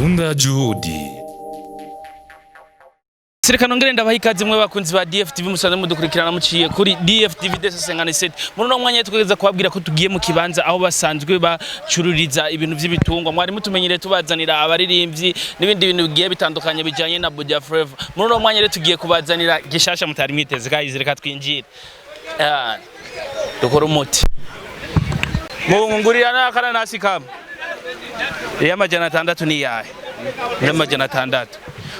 Matunda ya juhudi. Reka nongere ndabaha ikaze mwe bakunzi ba DFTV musanzwe mudukurikirana muciye kuri DFTV 257. Muri uno mwanya twegeza kubabwira ko tugiye mu kibanza aho basanzwe bacururiza ibintu by'ibitungwa. Mwari mutumenyereye tubazanira abaririmbyi n'ibindi bintu bigiye bitandukanye bijanye na Buja Flavor. Muri uno mwanya rero tugiye kubazanira gishasha mutari mwiteze. Guys, reka twinjire. Ah, dukora umuti mungurira n'akananasi kamwe. Iya 600 ni iyahe? Iya 600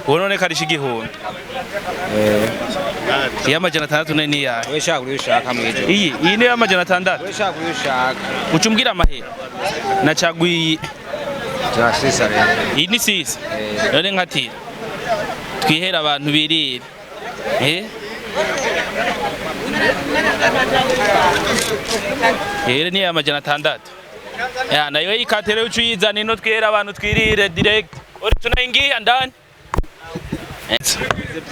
ubu none karisha 1000. Iya 600 none ni iyahe? We shaka uri ushaka mwijo. Iyi niyo ya 600. We shaka uri ushaka. Uca umbwira amahera nacaguye iyi. Turasisa rero. Iyi ni sisa none nkatira twihera abantu birira, eh. Ere ni iya 600 ya nayo ikatere uca uyizana ino twihera abantu twirire direct. Uri tunaingia ndani.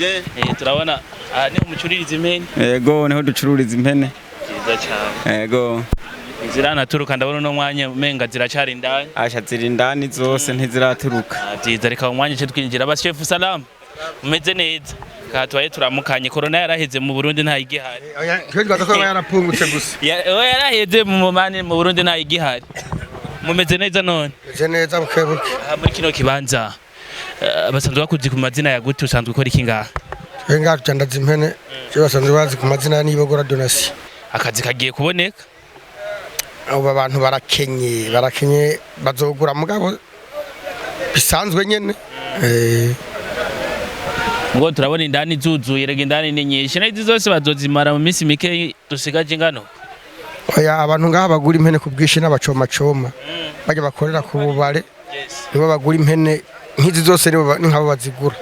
Eh, turabona aha niho mucururiza impene. Yego, niho ducururiza impene. Byiza cyane. Yego. Ziranaturuka, ndabona uno mwanya umenga ziracari indani. Asha ziri indani zose, ntiziraturuka. Ah, byiza, reka mu mwanya cyo twinjira. Abashefu, salamu, umeze neza? Ka tubaye turamukanye. Corona yaraheze mu Burundi, nta igihari. Twe twaza ko yarapungutse gusa. Oya, yaraheze mu mani mu Burundi, nta igihari. Mumeze neza none? Meze neza buke buke. Aha muri kino kibanza, basanzwe bakuzi ku mazina ya gute? Usanzwe ukora iki ngaha? Twe ngaha tudandaza impene, cyo basanzwe bazi ku mazina ya Nibogora Donasi. Akazi kagiye kuboneka. Abo abantu barakenye, barakenye, bazogura mugabo bisanzwe nyene. Eh. Ngo turabona indani zuzuye, rega indani ni nyinshi, n'izi zose bazozimara mu minsi mike dusigaje ingano. Oya, abantu ngaha bagura impene ku bwinshi n'abacomacoma. Bajya bakorera ku bubare, nibo bagura impene nk'izi zose, nibo ni nk'abo bazigura.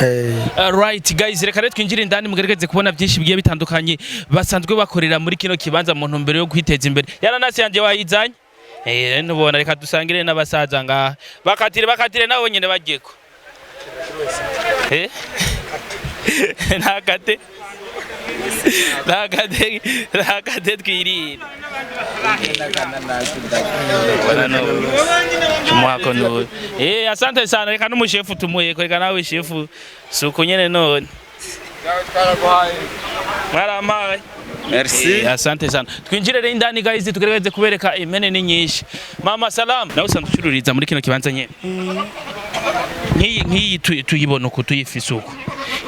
Eh. Right guys, reka rero twinjire indani mugerageze kubona byinshi bigiye bitandukanye basanzwe bakorera muri kino kibanza mu ntumbero yo kwiteza imbere. Yaranasi yanje wayizanye? Eh, ntubona, reka dusangire n'abasaza ngaha. Bakatire, bakatire nabo nyene bageko. Eh? Nakate. Nakate, nakate twirire. Bwana no. Chumwako no. Eh, asante sana. Reka n'umushefu tumuye, reka nawe shefu suko nyene none. Mwarampaye. Merci. Eh, asante sana. Twinjire rero indani guys, tugerageze kubereka impene ni nyinshi. Mama, salam. Nawe usanzwe ucururiza muri kino kibanza nyene? Nk'iyi tuyibona uku, tuyifise uku.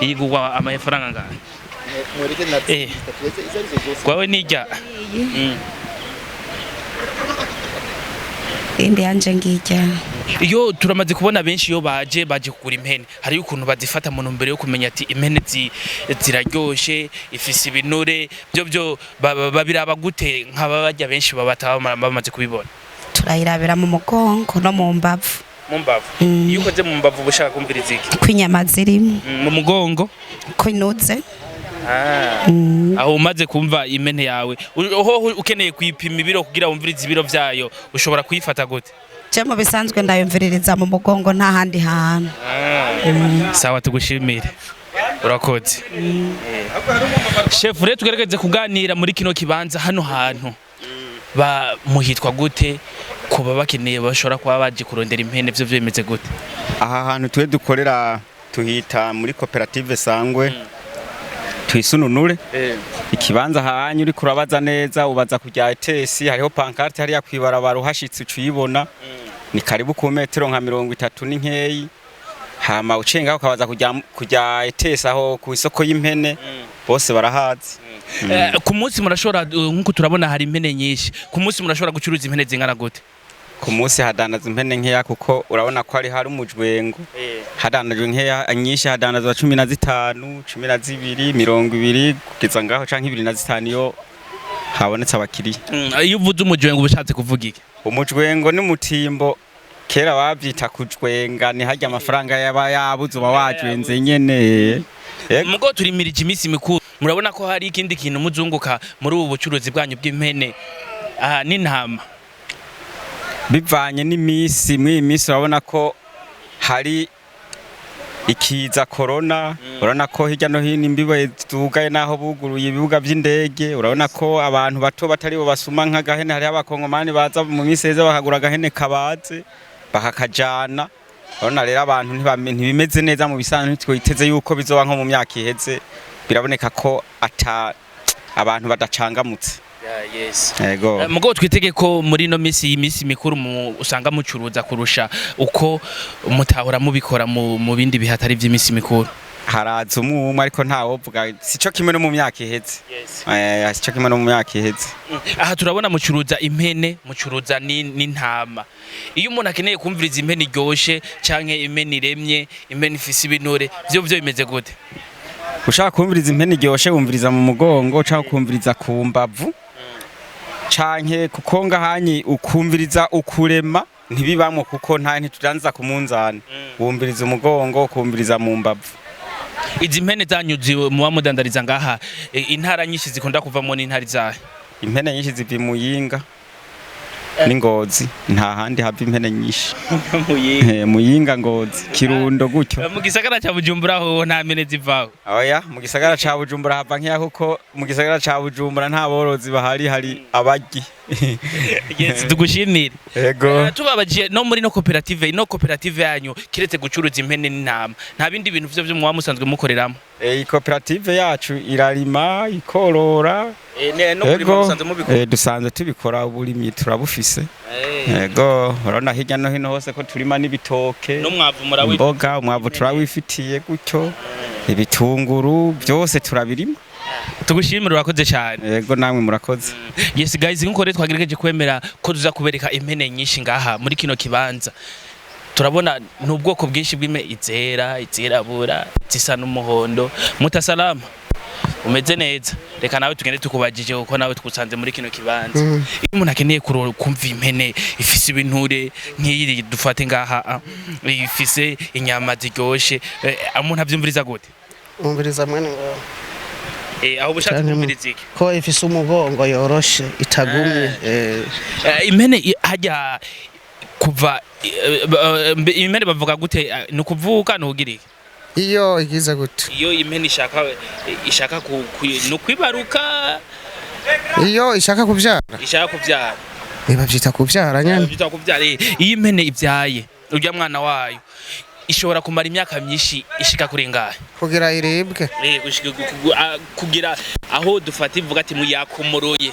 Iyi gugwa amafaranga ngahe? Eh. Kwawe nijya. Indi yanje ngijya. Iyo turamaze kubona benshi iyo baje kugura impene, hariyo ukuntu bazifata mu ntumbero yo kumenya ati impene ziraryoshe, ifise ibinure byo babiraba gute nk'aba bajya benshi baba bataba bamaze kubibona? Turayirabira mu mugongo no mu mbavu. Mu mbavu? Iyo ukoze mu mbavu uba ushaka kumviriza iki? Ko inyama zirimo. Mu mugongo? Ko inuze. Aho umaze kumva impene yawe, ho ukeneye kuyipima ibiro kugira wumvirize ibiro vyayo, ushobora kuyifata gute? Je mu bisanzwe ndayumviririza mu mugongo, nta handi hantu. Sawa, tugushimire, urakoze chef. Rero tugerageze kuganira muri kino kibanza. Hano hantu ba muhitwa gute? Kuba bakeneye bashobora kuba baje kurondera impene, vyo vyemeze gute? Aha hantu twe dukorera tuhita muri koperative Sangwe twisununure. Ikibanza hanyu uri kurabaza neza, ubaza kujya etesi, hariho pancarte hariya kwibarabara, uhashitse ucuyibona. Ni karibu ku metero nka 30 n'inkeyi. Hama ucenga ukabaza kujya etesi aho ku isoko y'impene, bose barahazi. Ku munsi murashobora, nkuko turabona hari impene nyinshi, ku munsi murashobora gucuruza impene zingana gute? Ku munsi hadandaza impene nkeya, kuko urabona ko hari umujwengo. Hadandajwe nkeya nyinshi, hadandazwa 15, 12, 20 kugeza ngaho, canke 25 iyo habonetse abakiriya. Iyo uvuze umujwengo uba ushatse kuvuga iki? Umujwengo ni mutimbo, kera bavyita kujwenga, ni harya amafaranga yaba yabuze uba wajwenze nyene. Yego. Mugo turimirije iminsi mikuru, murabona ko hari ikindi kintu muzunguka muri ubu bucuruzi bwanyu bw'impene aha n'intama? Bivanye n'imisi, mw'iyi minsi urabona ko hari ikiza corona, urabona ko hirya no hino imbibe zugaye naho buguruye ibibuga by'indege. Urabona ko abantu bato batari bo basuma nk'agahene, hariho abakongomani baza mu minsi heza bakagura agahene kabaze bakakajana. Urabona rero abantu ntibimeze neza mu bisanzwe, ntitwiteze yuko bizoba nko mu myaka iheze. Biraboneka ko ata abantu badacangamutse. Yego. Mugabo twitege ko muri ino minsi y'imisi mikuru usanga mucuruza kurusha uko mutahora mubikora mu bindi bihe atari ivy'imisi mikuru. Haraza umwe umwe, ariko ntawovuga, sico kimwe no mu myaka iheze. Sico kimwe no mu myaka iheze. Aha turabona mucuruza impene, mucuruza n'intama. Iyo umuntu akeneye kumviriza impene iryoshe canke impene iremye, impene ifise ibinure, vyo bimeze gute? Ushaka kumviriza impene iryoshe, wumviriza mu mugongo canke ukumviriza ku mbavu, canke kuko ngahanyi ukumviriza ukurema ntibibamwo, kuko nta ntitudanza ku munzani. Wumviriza umugongo, ukumviriza mu mbavu. Izi mpene zanyu muba mudandariza ngaha, intara nyinshi zikunda kuvamo n'intara izahe? Impene nyinshi ziva i Muyinga n'Ingozi, nta handi hava impene nyinshi. Muyinga, Ngozi, Kirundo gutyo. Mu gisagara ca Bujumbura ho nta mpene zivaho? Oya, mu gisagara ca Bujumbura hava nkeya, kuko mu gisagara ca Bujumbura nta borozi bahari, hari abaryi. Yes, tugushimire. Ego. Tubabajiye no muri no koperative yanyu, kiretse gucuruza impene n'intama, nta bindi bintu vyo muba musanzwe mukoreramo? Iyi koperative yacu irarima, ikorora. No kurima Ego. musanzwe mubikora? Dusanzwe tubikora, uburimyi turabufise. Ego, urabona hirya no hino hose ko turima n'ibitoke, N'umwavu murawi imboga, umwavu turawifitiye gutyo, ibitunguru byose turabirima. Tugushimire, urakoze cyane. Ego, namwe murakoze. Yes guys, nkuko rero twagerageje kwemera ko tuza kubereka impene nyinshi ngaha muri kino kibanza, turabona ni ubwoko bwinshi bw'ime, izera, izirabura, zisa n'umuhondo. Mutasalama, umeze neza? Reka nawe tugende tukubajije, kuko nawe twusanze muri kino kibanza. Iyo umuntu akeneye kumva impene ifise ibinture nk'iyi dufate ngaha, ifise inyama ziryoshe, umuntu avyumviriza gute? Umviriza mwene ngaho. Aho ubushatse Canke kumviriza iki? Ko ifise umugongo yoroshe, itagumye. Impene hajya kuva impene bavuga gute? Ni ukuvuka, ni ukugira iki? Iyo igize gute? Iyo impene ishaka ni ukwibaruka. Iyo ishaka kuvyara. Ishaka kuvyara. Bavyita kuvyara nyene. Bavyita kuvyara. Iyo impene ivyaye urya mwana wayo, ishobora kumara imyaka myinshi ishika kuri ngahe? Kugira iribwe? Kugira aho dufata ivuga ati muyakomoroye.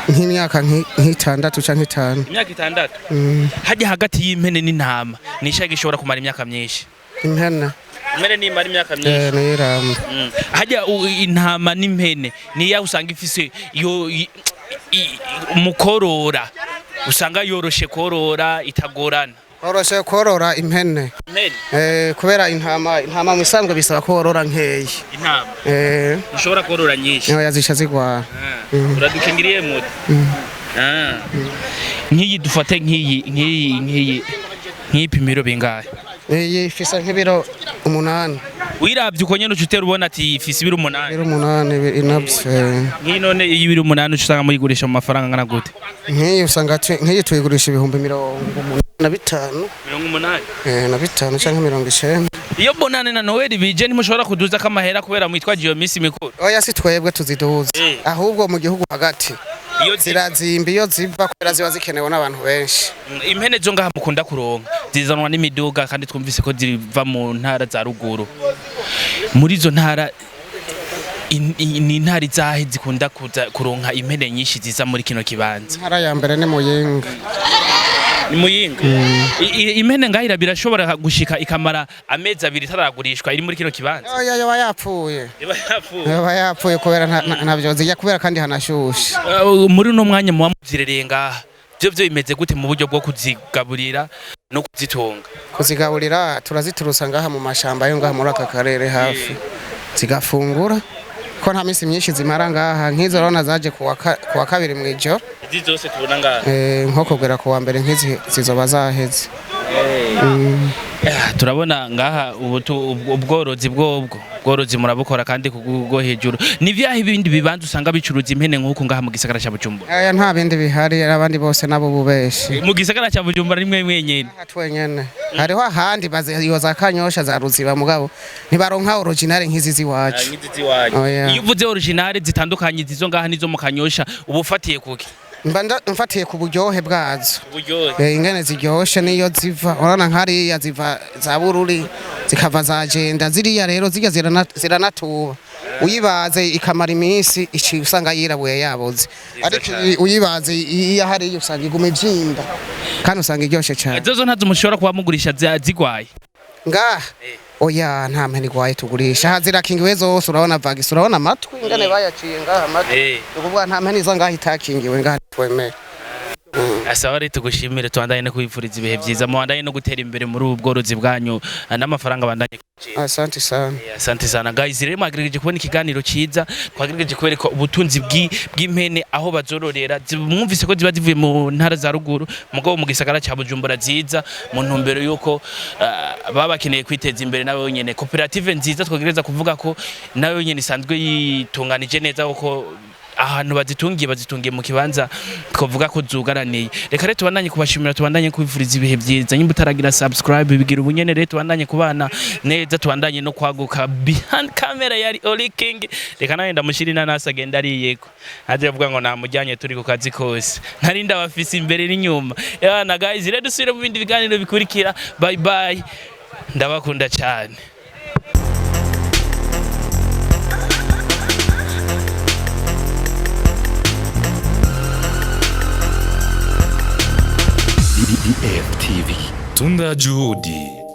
Nk'imyaka nk'itandatu canke 5. Imyaka 6. Hajya hagati y'impene n'intama, ni ishaga ishobora kumara imyaka myinshi? Impene. Impene nimara imyaka myinshi. Niyo iramba. Hajya intama n'impene, niya usanga ifise yo mu korora usanga yoroshe korora, itagorana? Oroshe korora impene. Impene. Kubera intama mu isanzwe bisaba ko worora nkeyi. Intama ushobora korora nyinshi? Niyo yazisha zigwara. Uradukingiriye muto. Nk'iyi dufate, nk'iyi pimiro bingahe? Iyi ifise nk'ibiro 8. Wiravye uko nyene uca utera ubona ati ifise ibiro 8. Ibiro 8 inavyo. Nk'iyi none, iyo ibiro 8, uca usanga muyigurisha mu mafaranga angana gute? Nk'iyi usanga nk'iyi tuyigurisha 85,000. 80? Na bitanu canke 90. Iyo bonane na Noel bije, ntimushobora kuduza kamahera kubera mwitwaje iyo minsi mikuru? Oya, si twebwe tuziduza. Ahubwo mu gihugu hagati Iyo zirazimba iyo ziva, kubera ziba zikenewe n'abantu benshi. Impene zo ngaha mukunda kuronka zizanwa n'imiduga, kandi twumvise ko ziva mu ntara za ruguru. Muri izo ntara ni intara izahe zikunda kuza kuronka impene nyinshi ziza muri kino kibanza? Intara ya mbere ni Muyinga. Ni Muyinga. Impene ngaha birashobora gushika ikamara amezi 2 itaragurishwa iri muri kino kibanza? Oya, yoba yapfuye. Iba yapfuye. Yoba yapfuye kubera ntavyo zirya, kubera kandi hanashushe. Muri uno mwanya muba muzirereye ngaha, vyo bimeze gute mu buryo bwo kuzigaburira no kuzitunga? Kuzigaburira turaziturusa ngaha mu mashamba yo ngaha muri aka karere hafi, zigafungura, ko nta minsi myinshi zimara ngaha. Nk'izo urabona zaje kuwa kabiri mw'ijoro. Izi zose tubona ngaha? Nko kugera kuwa mbere nk'izi zizoba zaheze. Turabona ngaha ubworozi bwobwo bworozi murabukora kandi ku rwego hejuru. Ni vyahe ibindi bibanza usanga bicuruza impene nk'uku ngaha mu gisagara ca Bujumbura? Aya nta bindi bihari, abandi bose nabo bubeshi. Mu gisagara ca Bujumbura nimwe mwenyene? Aha twenyene. Hariho ahandi iyo za Kanyosha, za Ruziba, mugabo ntibaronka original nk'izi z'iwacu. Nk'izi ziwanyu. Oya. Iyo uvuze originale zitandukanye, zizo ngaha n'izo mu Kanyosha, uba ufatiye kuki? Mba mfatiye ku buryohe bwazo. Uburyohe. Ingene ziryoshe niyo ziva, urabona nk'hariya ziva za Bururi, zikava za Jenda ziriya, rero zirya ziranatuba. Uyibaze ikamara iminsi ici usanga yirabuye, yaboze, ariko uyibaze iyo hariya usanga iguma ivyimba kandi usanga iryoshe cane. Izo zo ntazo mushobora kuba mugurisha zigwaye? Ngaha oya, nta mpene igwaye tugurisha. Aha zirakingiwe zose, urabona vaccin, urabona amatwi ingene bayaciye ngaha amatwi. Ni ukuvuga nta mpene iza ngaha itakingiwe, ngaha twemera. Asaba rero tugushimire, tubandanye no kwifuriza ibihe byiza, mubandanye no gutera imbere muri ubu bworozi bwanyu n'amafaranga bandanye kwinjira. Asante sana. Asante sana guys. Rero mwagerageje kubona ikiganiro ciza, twagerageje kubereka ubutunzi bw'impene aho bazororera. Mwumvise ko ziba zivuye mu ntara za ruguru, mugabo mu gisagara ca Bujumbura ziza mu ntumbero yuko baba bakeneye kwiteza imbere nabo nyene. Koperative nziza twagereza kuvuga ko nayo nyene isanzwe yitunganije neza, kuko ahantu bazitungiye mu kibanza twavuga ko zugaraniye. Reka rero tubandanye kubashimira, tubandanye kubifuriza ibihe byiza. Nyimba utaragira subscribe, bigira ubunyene. Rero tubandanye kubana neza, tubandanye no kwaguka. Behind camera yari Oli King. Reka nawe ndamushira inanasi agenda ariyeko, ntaje avuga ngo namujyanye. Turi ku kazi kose, ntari ndabafise imbere n'inyuma yana. Guys, rero dusubire mu bindi biganiro bikurikira. Bye bye, ndabakunda cyane. DDF TV. Tunda Juhudi.